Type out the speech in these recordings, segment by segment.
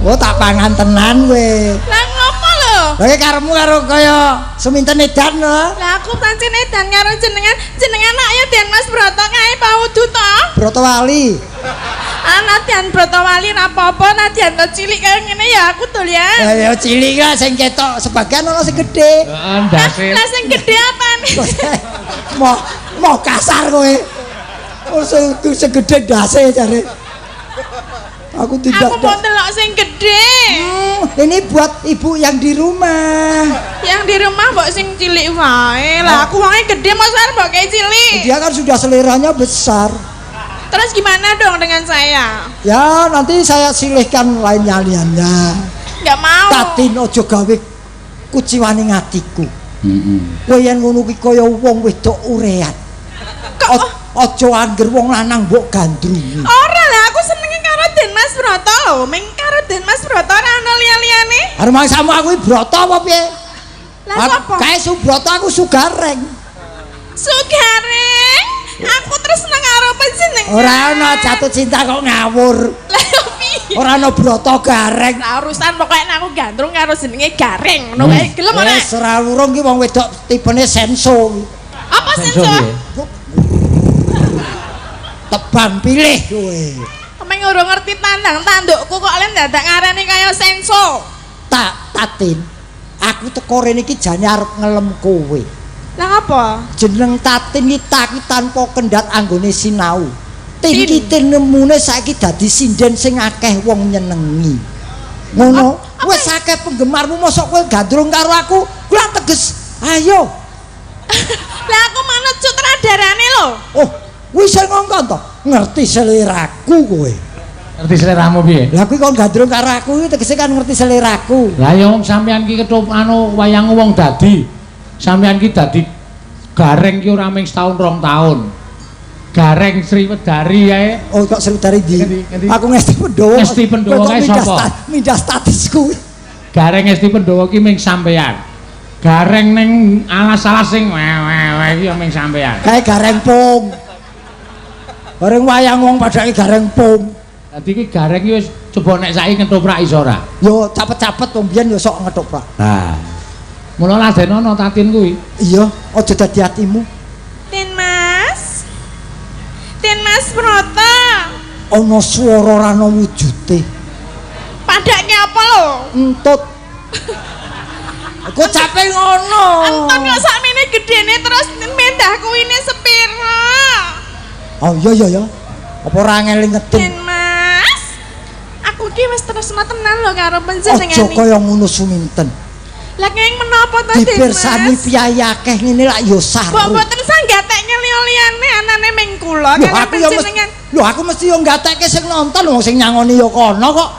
Oh, tak pangan tenan kowe. Lah ngopo lho? Lah iki karepmu karo kaya seminten edan lho. Lah aku pancen edan karo jenengan. Jenengan nak ya Den Mas Broto kae pa udu to? Brotowali. Ah, nadyan Brotowali ra apa-apa, nadyan to cilik kaya ngene ya aku doyan. Ya ya cilik lah sing ketok, sebagian ono sing gedhe. Heeh, ndase. Lah sing gedhe apane? Moh moh kasar kowe. Oh, sing sing gedhe ndase jare. Aku tidak. Aku mau delok sing gedhe. Ini buat ibu yang di rumah. Yang di rumah mbok sing cilik wae. Lah aku wonge gedhe masa arep mbok kayak cilik. Dia kan sudah seleranya besar. Terus gimana dong dengan saya? Ya nanti saya silihkan lainnya liannya. Nggak mau. Tatin, ojo gawe kuciwane atiku. Heeh. Kowe yen ngono kuwi kaya wong wedok urean. Kok Ojo angger wong lanang mbok gandrungi. Ora lah, aku senenge karo Den Mas Broto lho. Ming karo Den Mas Broto ora ono liya-liyane. Arep mangsamu aku iki Broto apa piye? Lah sapa? Kae Subroto, aku Sugareng. Sugareng. Aku tresna karo panjenengan. Ora ono jatuh cinta kok ngawur. Lah piye? Ora ono Broto Gareng. Lah urusan pokoke nek aku gandrung karo jenenge Gareng ngono wae. Gelem ora? Wis ora urung ki wong wedok tipene senso. Apa Senso senso? piye? Tebang pilih kowe. Meng urung ngerti tandang tandukku kok len dadak ngarani kaya senso. Tak Tatin. Aku teko rene iki jane arep ngelem kowe. Lah apa? Jeneng Tatin iki tak tanpa kendhat anggone sinau. Tin Tin. ki tinemune saiki dadi sinden sing akeh wong nyenengi. Ngono. Wis akeh penggemarmu, mosok kowe gandrung karo aku? Kuwi teges. Ayo. Lah aku manut sutradarane lho. Oh, kuwi sing ngongkon to? Ngerti seleraku kowe. Ngerti seleramu piye? Lah kuwi kon gandrung karo aku iki tegese kan ngerti seleraku. Lah ya wong sampean ki kethup anu wayang wong dadi. Sampean ki dadi gareng ki ora mung setahun rong taun. Gareng Sriwedari kae. Oh, kok Sriwedari ndi? Ngendi, ngendi? Aku Ngesti Pendowo. Ngesti Pendowo Kowe kok kae mindah sapa? Mindah statusku. Gareng Ngesti Pendowo ki ming sampean. Gareng ning alas-alas sing we we we iki ya ming sampean. Kae gareng pung. Bareng wayang wong padake gareng pung. Dadi ki gareng ki wis coba nek saiki ketoprak iso ora? Yo capet-capet, wong biyen yo sok ngetoprak. Nah. Mula ladenono Tatin kuwi. Iya, aja dadi atimu. Den Mas. Den Mas Broto. Ana swara ora ana wujude. Padake apa lho? Entut. Kok cape ngono? Entut kok sakmene gedene terus mendah kuwine sepiro? Oh iya iya ya. Apa ora angel ngedeng? Den Mas. Aku ki wis tresna tenan lho karo panjenengan Aja iki. kaya ngono, Suminten. Lah kenging menapa to, Den Dipirsani Mas? piyayi akeh ngene lak ya Mbok saru. mboten sanggatekke liya-liyane anane ming kula Lho karo aku ya mesti panjenengan. Lho aku mesti yo nggatekke sing nonton, wong sing nyangoni ya kono kok.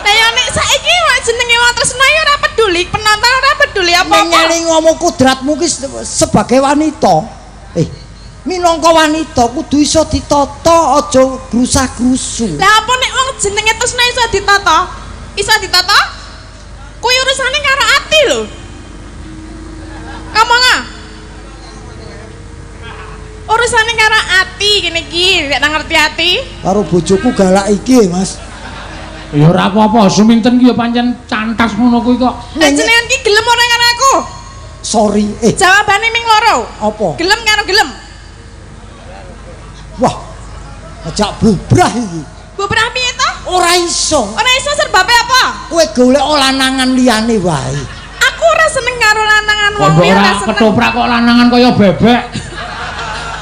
Lah ya nek saiki wak jenenge wong tresna ya ora peduli, penonton ora peduli apa-apa. Ngeling ngomong kudratmu ki sebagai wanita. Eh, minangka wanita kudu iso ditata, aja grusah-grusu. Lah apa nek wong jenenge tresna iso ditata? Iso ditata? Kuwi urusane karo ati lho. Ngomong ah. Urusane karo ati kene iki, nek ngerti ati. Karo bojoku galak iki, Mas. Ya ora apa-apa, Suminten ki ya pancen cantas ngono kuwi kok. Lah jenengan ki gelem ora karo aku? Sorry, eh. Jawabane ming loro. Apa? Gelem karo gelem. Wah. Ngejak bubrah iki. Bubrah piye to? Ora iso. Ora iso sebabe apa? Kowe golek lanangan liyane wae. Aku ora seneng karo lanangan Kok wong mbok liya, ora ora seneng. ketoprak kok lanangan kaya bebek.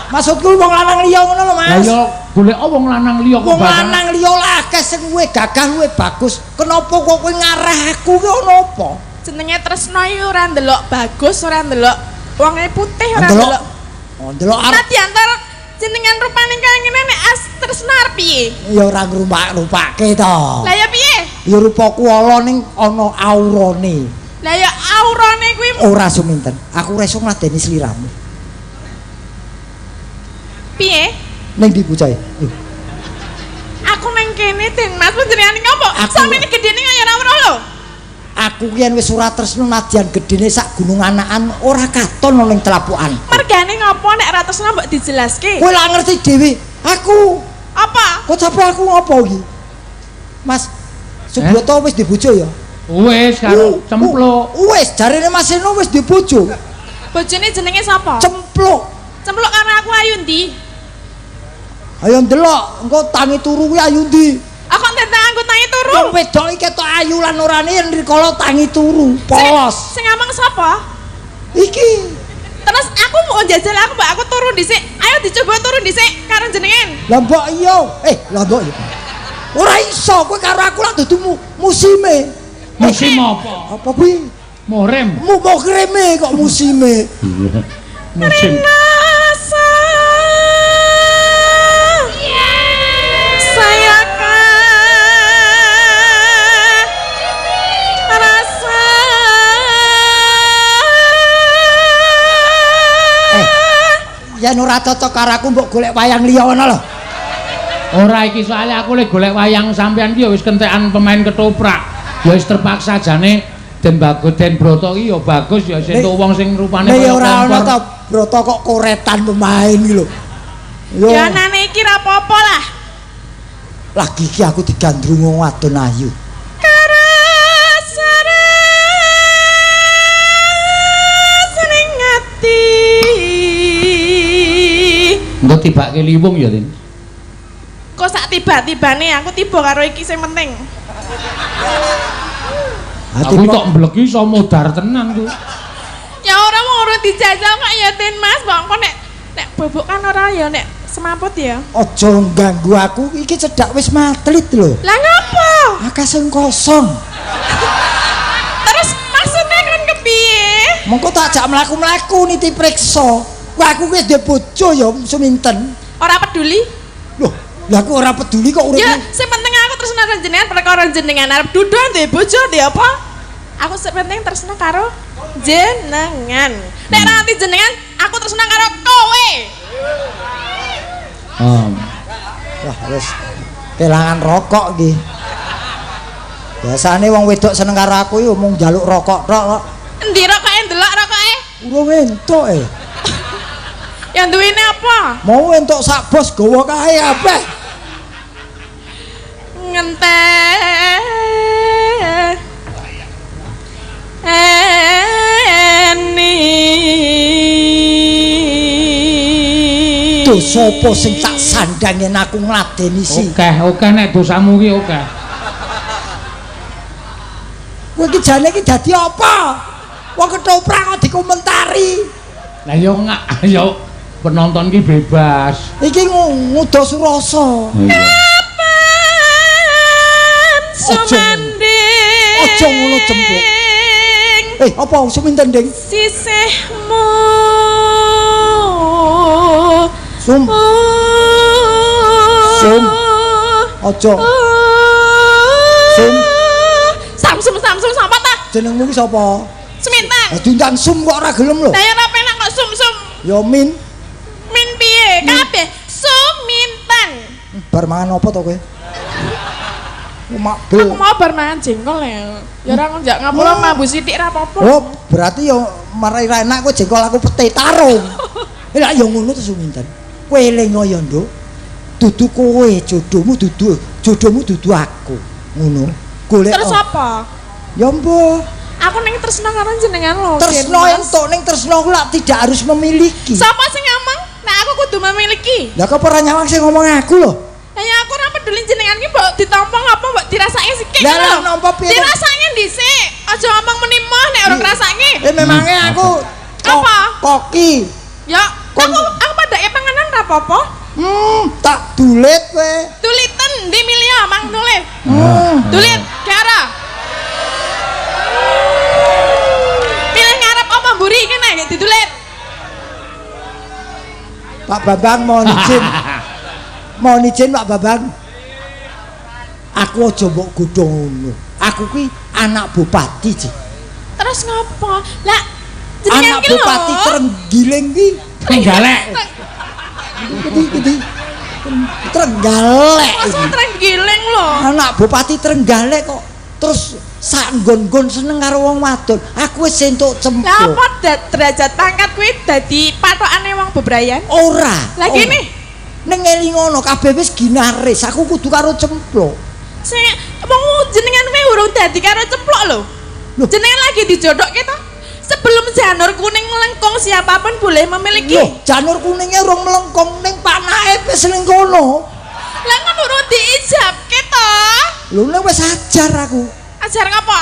Maksudku wong lanang liya ngono lho, Lah Mas. ya golek wong lanang liya kok Wong barang. lanang liya lah akeh sing luwih gagah, luwih bagus. Kenapa kok kowe ngarah aku ki ono apa? Jenenge tresno iki ora ndelok bagus, ora ndelok wonge putih, ora Ndelok. ndelok. Oh, ndelok arep Nadyan jenengan rupane kaya ngene nek as tresno arep piye? Ya ora ngrupak-rupake to. Lah ya piye? Ya rupaku ala ning ana aurane. Lah ya aurane kuwi. Ora, Suminten. Aku ora iso ngladeni sliramu. Piye? Ning ndi bocahe? Aku nang kene, Den Mas, panjenengan ngopo? Samene gedene kaya ora weruh lho. Aku ki yen wis ora tresno nadyan gedene sak gunung anakan ora katon ning telapukan. Mergane ngopo nek ora tresno mbok dijelaske? Kowe lak ngerti dhewe. Aku Apa? Kok sampe aku ngopo iki? Mas, Subroto wis dibojo ya? Wis karo Cempluk. Wis jarene Mas Seno wis dibojo. Bojone jenenge sapa? Cempluk. Cempluk karo aku ayu ndi? Ayo ndelok, engko tangi turu kuwi ayu ndi? Aku tentang aku tangi turu. Wong wedok iki ketok ayu lan orane yen rikala tangi turu, polos. Sing ngomong sapa? Iki. Terus aku mau njajal aku mbak aku turu dhisik. Ayo dicoba turu dhisik karo jenengan. Lah mbok iya. Lah mbok iya. Ora iso kowe karo aku lak dudu musime. Musim apa? Apa kuwi? Murim. Mu kreme kok musime. Musim. Rasa saya rasa. Yen ora cocok karo aku mbok golek wayang liya ngono lho. Ora iki soalnya aku lek golek wayang sampean ki ya wis kentekan pemain ketoprak. Ya wis terpaksa jane Den Bagus Den Broto ki ya bagus ya entuk wong sing rupane Nek kaya ora ana kompor. to Broto kok koretan pemain iki lho. Yo. Ya anane iki ra apa-apa lah. Lagi iki aku digandrung wong wadon ayu. Karasa ning ati. Engko tibake liwung ya, Tin. Kok sak tiba-tibane aku tiba karo iki sing penting. Ati Aku tok mbleki iso modar tenan ku. Ya ora mau ora dijajal kok ya Tin Mas, mbok engko nek nek bobok kan ora ya nek semaput ya. Aja ngganggu aku, iki cedak wis matlit lho. Lah ngapa? Akeh sing kosong. Terus maksudnya kan kepiye? Mengko tak ajak mlaku-mlaku niti priksa. Wah aku wis duwe bojo ya suminten. Ora peduli? Loh, lah aku ora peduli kok uripmu. Ya, sing penting aku tresna karo jenengan perkara jenengan arep dudu duwe bojo duwe apa? Aku sing penting tresna karo jenengan. Nek ora ngerti jenengan, aku tresna karo kowe. Oh. Wah, wis kelangan rokok iki. Biasane wong wedok seneng karo aku yo mung njaluk rokok tok kok. Endi rokoke ndelok rokoke? Urung entuk e. Ya duwene apa? Mau entuk sak bos gawa kae kabeh. Ngenteni. Dosa apa sing tak sandang yen aku ngladeni si? Okeh, okeh nek dosamu ki okeh. Kowe iki jane iki dadi apa? Wong ketoprak kok dikomentari. Lah yo ngak yo penonton ki bebas. Iki nguda surasa. Kapan sumanding? Aja ngono, Cempluk. Apa suminten, Ding? Sisihmu. Sum. Sum. Aja. Sum. Samsung Samsung sapa ta? Jenengmu ki sapa? Suminten. Lah diundang Sum kok ora gelem lho. Lah ya ora penak kok sum-sum. Ya Min. Min piye? Kabeh Suminten. Bar mangan apa to kowe? Makbel. Aku mau bar mangan jengkol ya. Ya ora njak ngapura mambu sithik ra apa-apa. Oh, berarti ya marai ra enak kowe jengkol aku pete tarung. Lah ya ngono to Suminten. Kowe eling ya, Nduk. Dudu kowe jodohmu dudu jodohmu dudu aku. Ngono. Golek. Terus apa? Ya mbuh. Aku ning tresna karo jenengan lho. Tresno entuk ning tresno ku lak tidak harus memiliki. Sapa sing ngomong? Nek aku kudu memiliki. Lah kok ora nyawang sing ngomong aku lho. Lah ya aku ora peduli jenengan ki mbok ditampa apa mbok dirasake sikik. Lah lah nampa piye? Dirasake dhisik. Aja ngomong meni moh nek ora ngrasake. Memange aku apa? Koki. Ya, aku padake panganan ra apa-apa. Tak dulit kowe. Duliten ndi milih mang dulit. Dulit kara. Pilih ngarep apa mburi kene didulit. Pak Bambang mohon izin. Mohon izin Pak Bambang. Aku aja mbok godho ngono. Aku kuwi anak bupati, Ji. Terus ngopo? Lah jenengan Anak ki lho. bupati Trenggiling ki. Trenggalek. Iki Trenggalek. Masa Trenggiling lho. Anak bupati Trenggalek kok terus sak nggon-nggon seneng karo wong wadon. Aku wis entuk cempluk. Lah apa derajat pangkat kuwi dadi patokane wong bebrayan? Ora. Lah gini. Ning eling ngono kabeh wis ginaris. Aku kudu karo cempluk. Sing wong jenengan wae urung dadi karo cemplok lho. Loh. Jenengan lagi dijodohke to? Sebelum janur kuning melengkung siapapun boleh memiliki. Loh, janur kuningnya urung melengkung ning panahe wis ning kono. Lah kan urung diijabke to? Lho nek wis ajar aku. Ajar ngapa?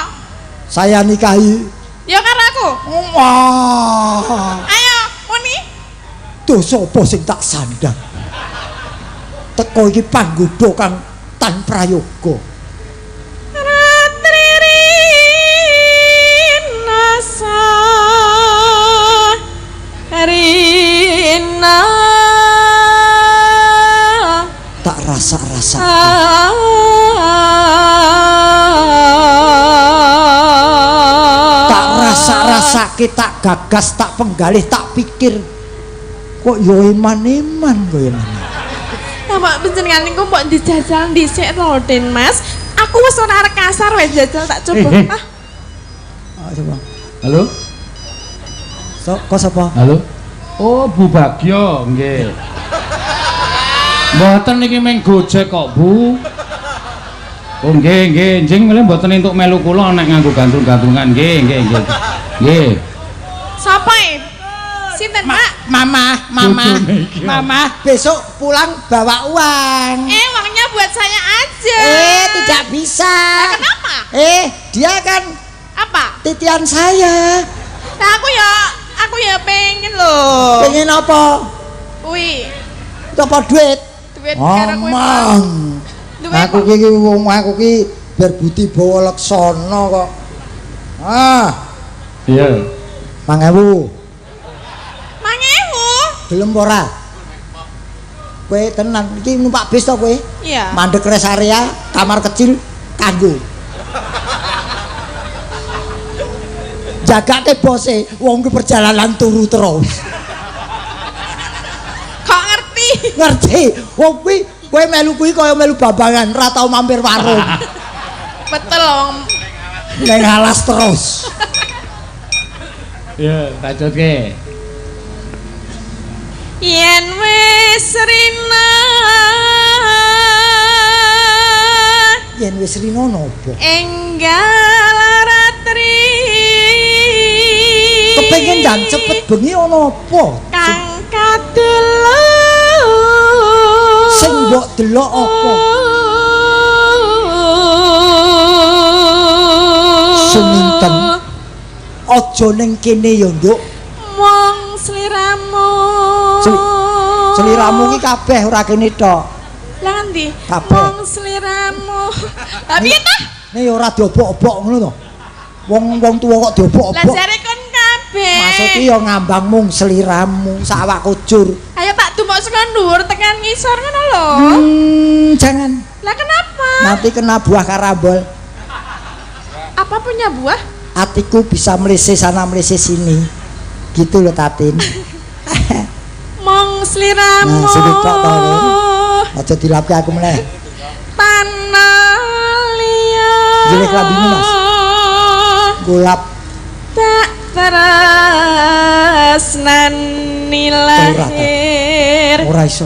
Saya nikahi. Ya karo aku. Wah. Ayo, muni. Dosa apa sing tak sandang? Teko iki panggoda kang tan prayoga. Ratri rinasa rina Tak rasa-rasa. Tak rasa-rasake, tak gagas, tak penggalih, tak pikir. Kok yo eman-eman kowe ngene. Lah mbok panjenengan niku mbok dijajal dhisik to, Den Mas. Aku wis ora arek kasar wis jajal tak coba. Eh, eh. Ah, Ah, coba. Halo? So, kok sapa? Halo? Oh, Bu Bagyo, nggih. Mboten niki mung Gojek kok, Bu. Oh, nggih, nggih, njing milih mboten entuk melu kula nek nganggo gantung-gantungan. Nggih, nggih, nggih. Nggih. Sapa e? Sinten, Pak? Mama, mama, Bojone iki. mama, besok pulang bawa uang. Eh, uangnya buat saya aja. Eh, tidak bisa. Lah, kenapa? Eh, dia kan Apa? titian saya. Lah aku ya pengen loh. Pengen apa? Kuwi Apa duit? duit karo kuwi. Omong. Duit Aku kok. ki wong aku ki biar budi bawa leksana kok. Ah, Iya. 5000. 5000. Gelem apa ora? Kowe tenan iki numpak bis to kowe? Iya. Mandek rest area, kamar kecil kanggo. Jagake bose, wong ki perjalanan turu terus. Kok ngerti? Ngerti? Wong kuwi kowe melu kuwi kaya melu babangan, ora tau mampir warung. Betul wong. Neng alas terus. Iya, bacotke. Yen wis rina Yen wis rina napa? enggal ratri. Kepengin dan cepet bengi ana apa? Kang kadelok. Sing mbok delok apa? Suminten. Aja ning kene ya, Nduk. Mung sliramu. Sliramu ki kabeh ora kene tok. Lah ngendi? Kabeh. Mung sliramu. Lah piye ta? Nek ya ora diobok-obok ngono to. Wong-wong tuwa kok Lah diobok-obok. jare kon kabeh. Maksud ya ngambang mung sliramu sak awak kujur. Ayo tak dumok saka dhuwur tekan ngisor ngono lho. Jangan. Lah kenapa? Nanti kena buah karambol. Apa punya buah? Atiku bisa melise sana melise sini. Gitu loh Tatin. Mung sliramu. Nah, sini tok to, Lur. Aja dilapke aku meneh. Tanah liya. Jelek lambimu, Mas. Gulap Tak tresnani lahir. ora iso.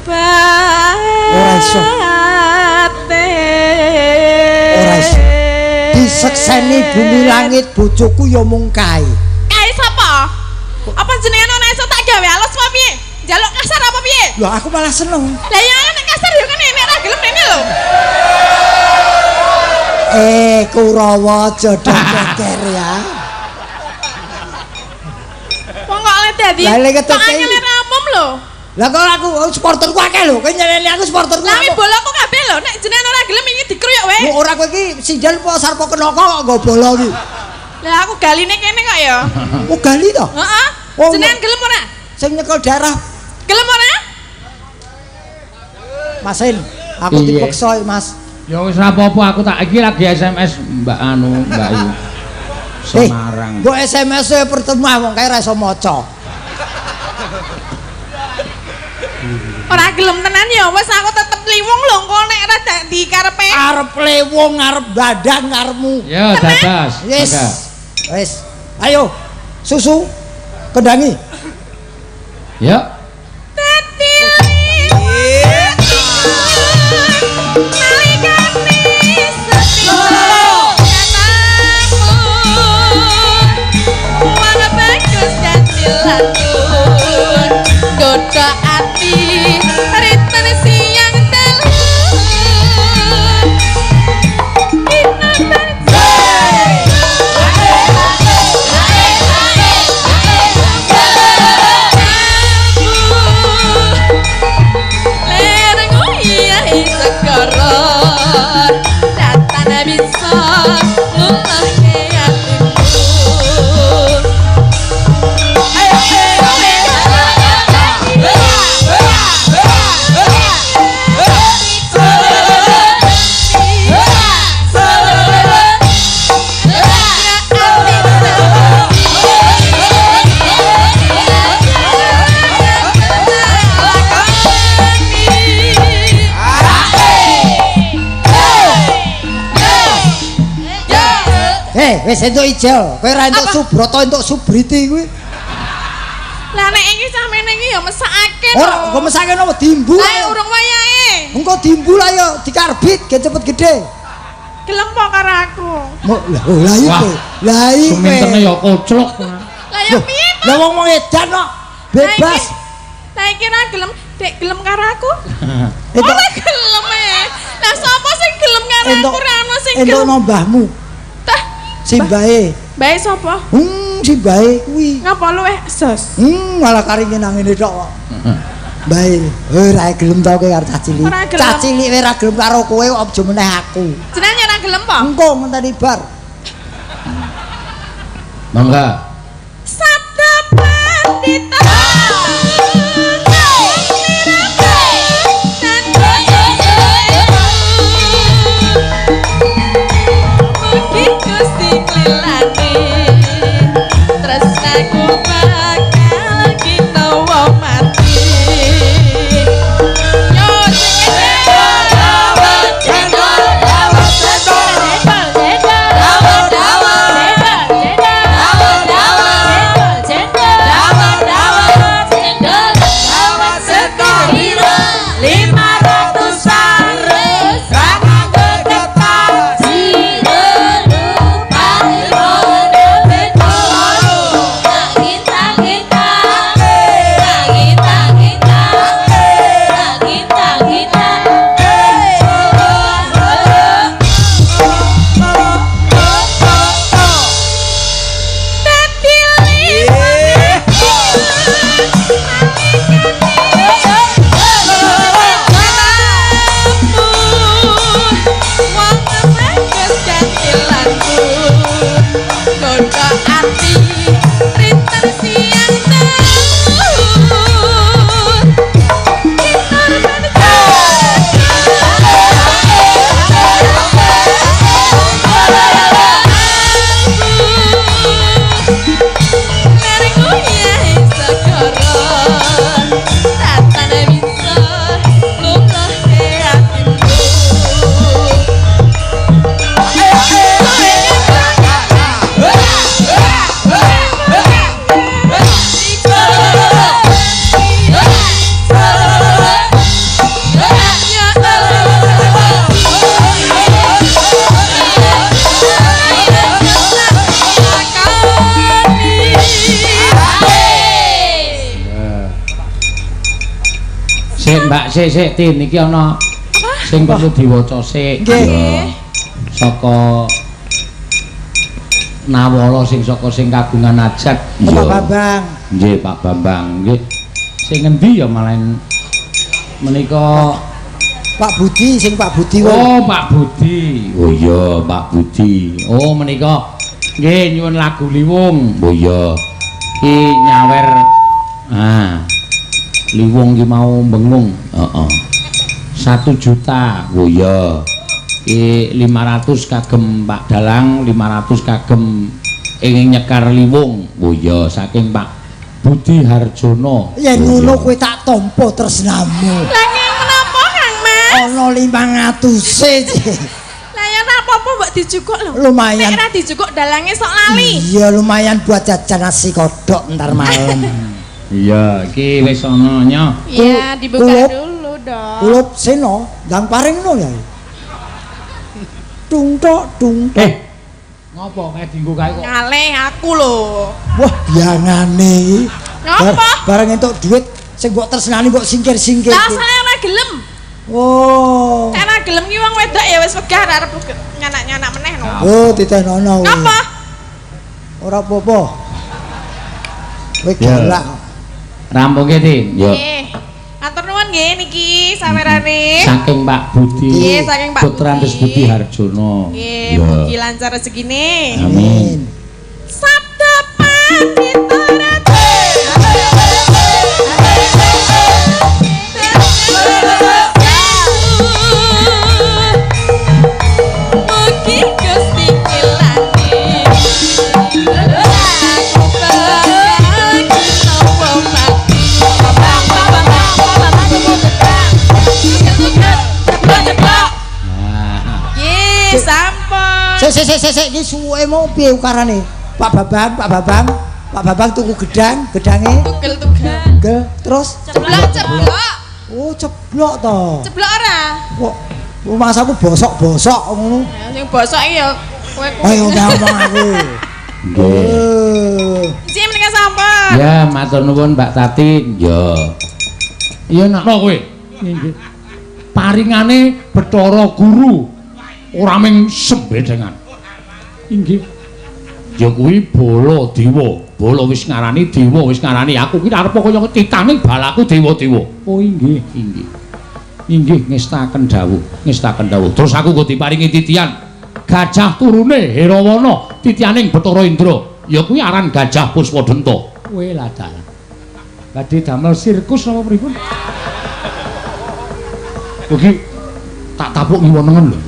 Ora iso. Ora iso. Disekseni bumi langit bojoku ya mung kae. Kae sapa? Apa jenengan ora iso tak gawe alus apa piye? Njaluk kasar apa piye? Lah aku malah seneng. Lah ya nek kasar ya kan nek ora gelem rene lho. Eh Kurawa aja do geger ya. Wong kok oleh dadi. Lah, lek Kok ketete- angel ora umum lho. Lah kok aku oh, supporterku akeh lho, kowe nyeleni aku supporterku. Lah wi akeh. bolaku kabeh lho, nek jenengan ora gelem iki dikruyuk wae. Lho ora kowe iki sindel apa sarpa kenaka kok nggo bola iki. Lah aku galine kene kok ya. Oh gali to? Heeh. Oh, Jenengan gelem ora? Sing nyekel darah Gelem ora? Masin, aku Iya. dipeksa Mas. Ya wis ora apa-apa, aku tak iki lagi SMS Mbak anu, Mbak Yu. Semarang. Eh, mbok SMS e pertama wong kae ora iso maca. Ora gelem tenan ya wis aku tetep liwung lho engko nek ora dadi karepe. Arep lewong, arep badang karepmu. Ya, dadas. Yes. Mangga. Wis. Ayo, susu kendangi. Ya. Dadi liwung. Nalikane setia. Wis entuk ijel. Kowe ora entuk Subroto, entuk Subriti kuwi. Lah nek iki samene iki ya mesakake Ora, kok mesake napa dimbu. Lah urung wayahe. Engko dimbu lah ya dikarbit ge cepet gede. Gelem po karo aku. Lah oh, lah iki. Lah iki. Sumintene ya koclok. Lah ya piye to? Lah wong edan kok. Bebas. Lah iki ora gelem, Dek gelem karo aku? Ora gelem e. Lah sapa sing gelem karo aku ora ono sing gelem. Entuk mbahmu. Tah, simbahe. Mbahe sapa? Simbahe kuwi. Ngapa luweh sos? Malah kari nang ngene tok kok. Mbahe, ora gelem ta kowe karo cah cilik. Cah cilik ora gelem karo kowe kok aja meneh aku. Jenenge ora gelem po? Engko ngenteni bar. Mangga. Sabda pandita. Mugi Gusti nglilani tresnaku bakal kinawa mati. Yo cendol dawet cendol dawet dawet cendol dawet dawet cendol dawet cendol 500 Sik Mbak, sik sik Tin iki ana sing perlu diwaca sik. Nggih. Saka Nawala sing saka sing kagungan ajat. Pak Bambang. Nggih, Pak Bambang. Nggih. Sing ngendi ya malah menika Pak Budi, sing Pak Budi wae. Oh, Pak Budi. Oh iya, Pak Budi. Oh, menika nggih nyuwun lagu Liwung. Oh iya. Ki nyawer. Ah. Liwung ki mau bengung. Heeh. 1 juta. Oh iya. Ki 500 kagem Pak Dalang, 500 kagem ingin nyekar Liwung. Oh iya, saking Pak Budi Harjono. Yen ngono kowe tak tampa tresnamu. Lah nggih menapa Kang Mas? Ana 500-e. Lah ya ora apa-apa mbok dijukuk lho. Lumayan. Nek ora dijukuk dalange sok lali. Iya, lumayan buat jajan nasi kodok ntar malam. Iya, iki wis ana nya. Iya, dibuka Kulup. Dulu dong. Kulup seno, ndang paringno ya. Tung tok tung tok. Ngopo kae dienggo kae kok? Ngalih aku lho. Wah, biangane iki. Ngopo? Bareng entuk duit sing mbok tresnani mbok singkir-singkir. Lah asale ora gelem. Oh. Nek ora gelem ki wong wedok ya wis wegah ora arep nyanak-nyanak meneh no. Oh, titenono kuwi. Ngapa? Ora apa-apa. Kowe galak. Rampung ke, Tin? Yo. Nggih. Matur nuwun nggih niki sawerane. Saking Pak Budi. Nggih, saking Pak Putrandes Budi. Budi Harjono. Nggih, mugi lancar rezekine. Amin. Sabda pandita ratu. Mugi Gusti ngilani. Aku bakal kinawa mati. Bang bang bang bang bang bang. Nah. Nggih, sampun. Sik sik sik sik iki suwuke mau piye ukarane? Pak Babang, Pak Babang, Pak Babang tuku gedang, gedange Tugel-tugel. tugel terus Ceblok-ceblok. Oh, ceblok to. Ceblok ora? Kok masaku bosok-bosok ngono. Ya sing bosok iki ya kowe kuwi. Ayo ngomong aku. Nggih. Nggih menika sampun. Ya, matur nuwun Mbak Tatin. Ya. Iya nak kowe. Nggih. Paringane Bathara Guru ora mung sembedengan. Inggih. Ya kuwi bala dewa. Bala wis ngarani dewa, wis ngarani aku ki arep kaya titaning balaku dewa-dewa. Oh inggih, inggih. Inggih ngestaken dawuh, ngestaken dawuh. Terus aku kok diparingi titian gajah turune Herawana, titianing Bathara Indra. Ya kuwi aran Gajah Puspadenta. Kowe lah dalah. Badhe damel sirkus apa pripun? Iki tak tapuk ngiwa nengen lho.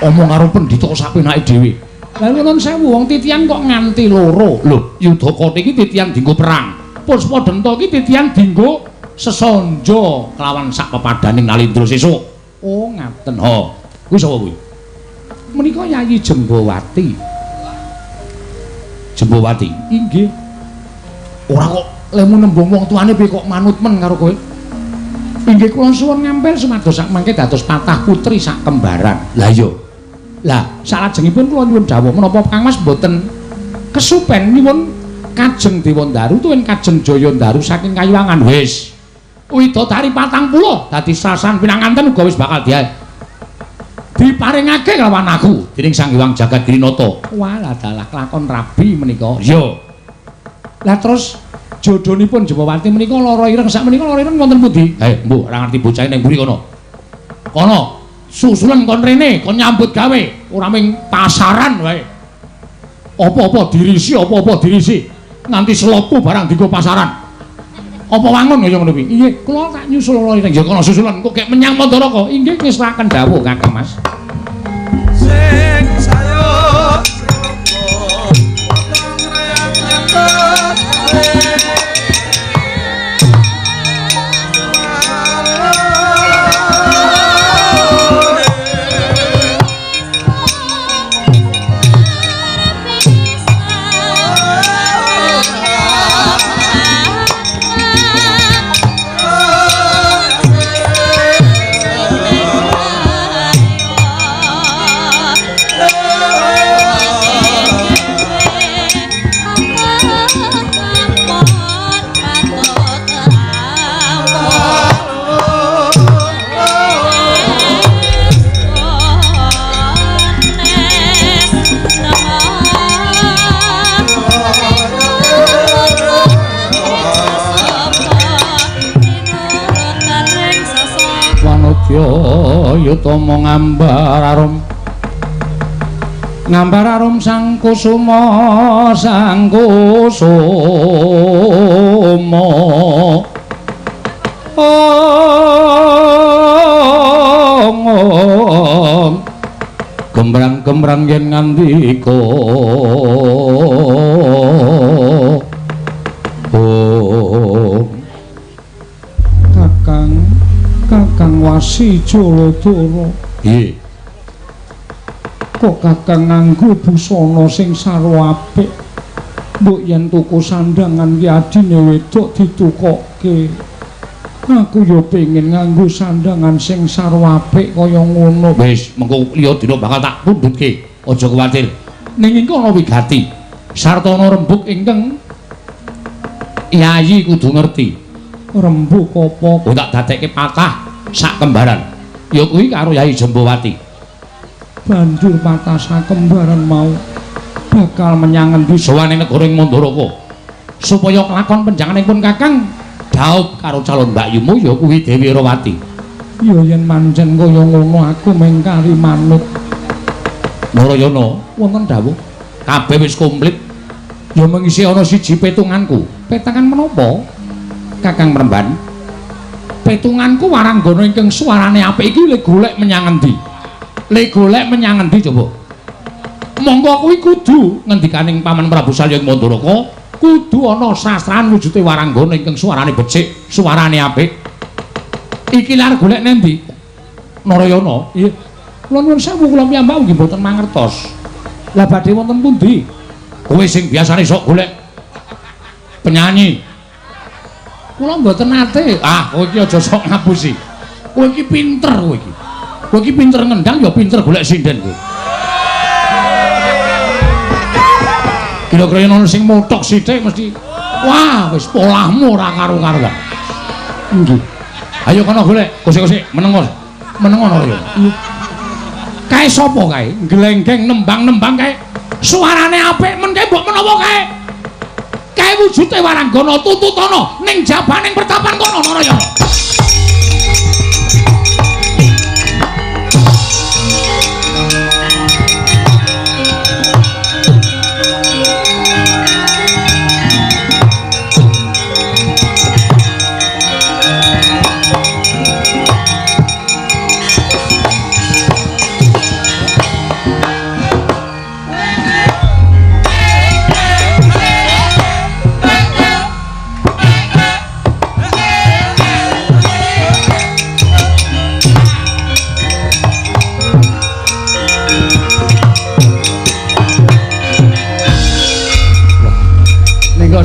Omong karo pendhita sak penake dhewe. Lah nuwun sewu wong titian kok nganti loro. Lho, Yudhakata iki titian dienggo perang. Puspadenta iki titian dienggo sesanja kelawan sak pepadaning Nalindra sesuk. Oh, ngaten. Ha. Kuwi sapa kuwi? Menika Yayi Jembawati. Jembawati. Inggih. Ora kok lemu nembung wong tuane piye kok manut men karo kowe? Inggih kula suwun ngampil sumados sak mangke dados patah putri sak kembaran. Lah iya. Lah salajengipun kula nyuwun dawuh menapa Kang Mas mboten kesupen nyuwun Kajeng Dewandaru tuwin Kajeng Jayandaru saking Kayuwangan. Wis. Widodari 40 dadi sasan pinanganten uga wis bakal diparingake kelawan aku dening Sang Hyang Jagat Girinata. Walah dalah kelakon rabi menika. Iya. Lah terus jodhonipun Jembawati menika lara ireng sak menika lara ireng wonten pundi? Mbuh ora ngerti bocah ning mburi kono. Kono susulen kon rene kon nyambut gawe ora ming pasaran wae. Apa-apa dirisi, apa-apa dirisi. Nganti seloku barang dienggo pasaran. Apa wangun kaya ngono kuwi? Inggih, kula tak nyusul lara ireng. Ya kono susulen kok gek menyang Mandaraka. Inggih ngestokaken dawuh Kakang Mas. Sing sayuk Yutama ngambar arum ngambar arum sang kusuma sang kusuma ong gembrang-gembrang yen ngandika ong Kakang Kakang Wasi Jaladara. Nggih. Kok Kakang nganggo busana sing sarwa apik? Mbok yen tuku sandangan ki adine wedok ditukokke. Aku ya pengin nganggo sandangan sing sarwa apik kaya ngono. Wis, mengko liya dina bakal tak pundhutke. Aja kuwatir. Ning engko ana wigati. Sarta ana rembug ingkang Yayi kudu ngerti. Rembug apa? Kok tak dadekke patah sak kembaran. Ya kuwi karo Yayi Jembawati. Banjur patah sak kembaran mau bakal menyang ngendi sowan ing negara ing Mandaraka. Supaya kelakon penjanganipun Kakang dhaup karo calon mbakyumu ya kuwi Dewi Rawati. Ya yen pancen kaya ngono aku mengkari manut. Narayana wonten dawuh kabeh wis komplit. Ya mengisi ana siji petunganku. Petangan menapa? Kakang Mremban. Petunganku waranggana ingkang suarane apik iki le golek menyang endi? Le golek menyang endi coba? Monggo kuwi kudu ngendikaning Paman Prabu Salya ing Mandaraka, kudu ana sastra wujude waranggana ingkang suarane becik, suarane apik. Iki lar golek nendi? Narayana, nggih. Kula nuwun sewu kula piyambak nggih mboten mangertos. Lah badhe wonten pundi? Kowe sing biasane sok golek penyanyi. Kula mboten nate. Ah, kowe iki aja sok ngapusi. Kowe iki pinter kowe iki. Kowe iki pinter ngendang ya pinter golek sinden kowe. Kira-kira yen ana sing mothok sithik mesti wah, wis polahmu ora karu-karuan. Nggih. Ayo kono golek, kosek-kosek meneng. Meneng ngono ya. Kae sapa kae? Glenggeng nembang-nembang kae. Suarane apik men kae mbok menawa kae. Kae wujude waranggana tututana ning jabaning pertapan kono Narayana.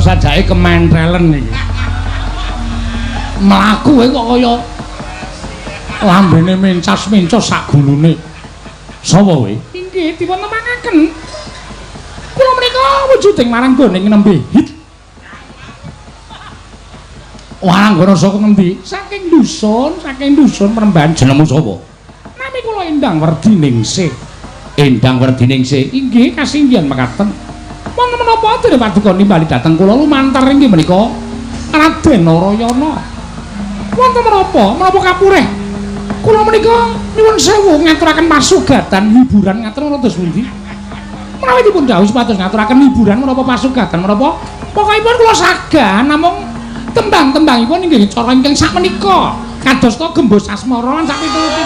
Sajake kementrelen iki. Mlaku kok kaya lambene mencas-mencos sak gulune. Sapa kowe? Inggih dipun temangaken. Kula menika wujuding waranggana ing nembe hit. Waranggana saka ngendi? Saking dusun Premban. Jenengmu sapa? Nami kula Endang Werdiningsih. Endang Werdiningsih. Inggih kasinggihan mekaten. Wonten menapa dene paduka nimbali dhateng kula lumantar inggih menika Raden Narayana. Wonten menapa? Menapa kapurih? Kula menika nyuwun sewu ngaturaken pasugatan hiburan ngaten kados pundi? Menawi dipun dawuhi supados ngaturaken hiburan menapa pasugatan menapa? Pokokipun kula sagah namung tembang-tembangipun inggih cara ingkang sakmenika kadosta gembus asmara lan sakpiturute.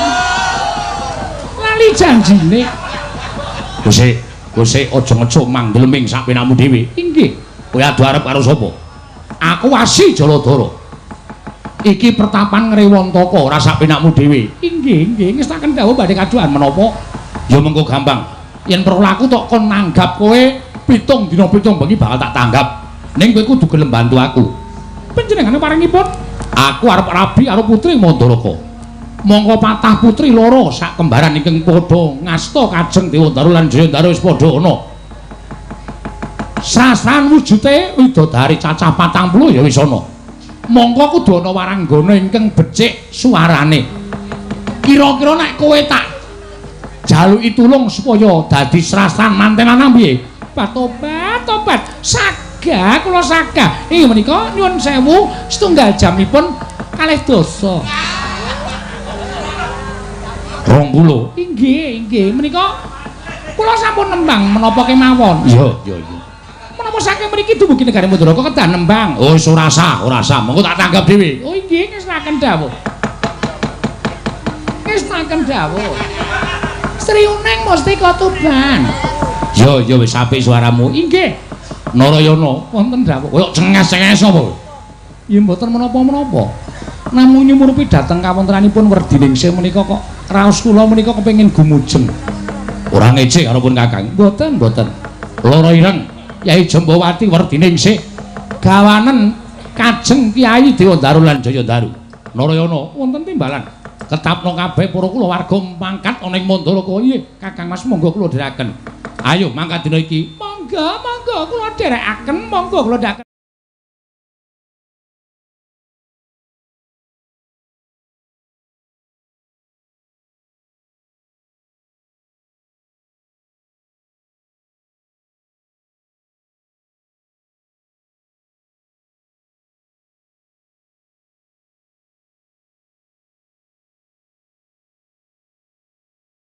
Lali janjine. Gusti Kowe aja ngecuk mangdeleming sak penakmu dhewe. Inggih. Kowe adu arep karo sapa? Aku Wasi Jaladara. Iki pertapan Ngrewantaka ora sak penakmu dhewe. Inggih, inggih, ngestaken dawuh badhe kaduhan menapa? Ya mengko gampang. Yen perlu aku tok kon nanggap kowe 7 dina 7 bengi bakal tak tanggap. Ning kowe kudu gelem bantu aku. Panjenengane paringipun aku arep rabi karo putri Mandaraka. Mongko patah putri loro sak kembaran ingkang padha ngasta Kajeng Dewandaru lan Jayandaru wis padha ana. Sasran wujude widodari cacah 40 ya wis ana. Mongko kudu ana waranggana ingkang becik suarane. Kira-kira nek kowe tak jaluki tulung supaya dadi srasran manten lanang piye? Tobat, tobat. Sagah kula sagah. Inggih menika nyuwun sewu setunggal jamipun kalih dasa. 20. Inggih, inggih. Menika kula sampun nembang menapa kemawon. Iya, iya, iya. Menapa saking mriki dumugi negari Mandaraka kedah nembang. Oh, wis ora sah, ora sah. Mengko tak tanggap dhewe. Oh, inggih, ngestaken dawuh. Ngestaken dawuh. Sri Uneng Mustika Tuban. Iya, iya wis apik suaramu. Inggih. Narayana wonten dawuh. Koyo cenges-cenges apa? Ya mboten menapa-menapa. Namung nyumurupi dhateng kawontenanipun Werdiningsih menika kok raos kula menika kepengin gumujeng. Ora ngece karo pun Kakang. Mboten, mboten. Loro ireng Yai Jambawati Werdiningsih gawanen Kajeng Kyai Dewandaru lan Jayandaru. Narayana wonten timbalan. Ketapno kabeh para kulawarga mangkat ana ing Mandaraka. Nggih, Kakang Mas monggo kula dherekaken. Ayo mangkat dina iki. Monggo, monggo kula dherekaken, monggo kula dherekaken.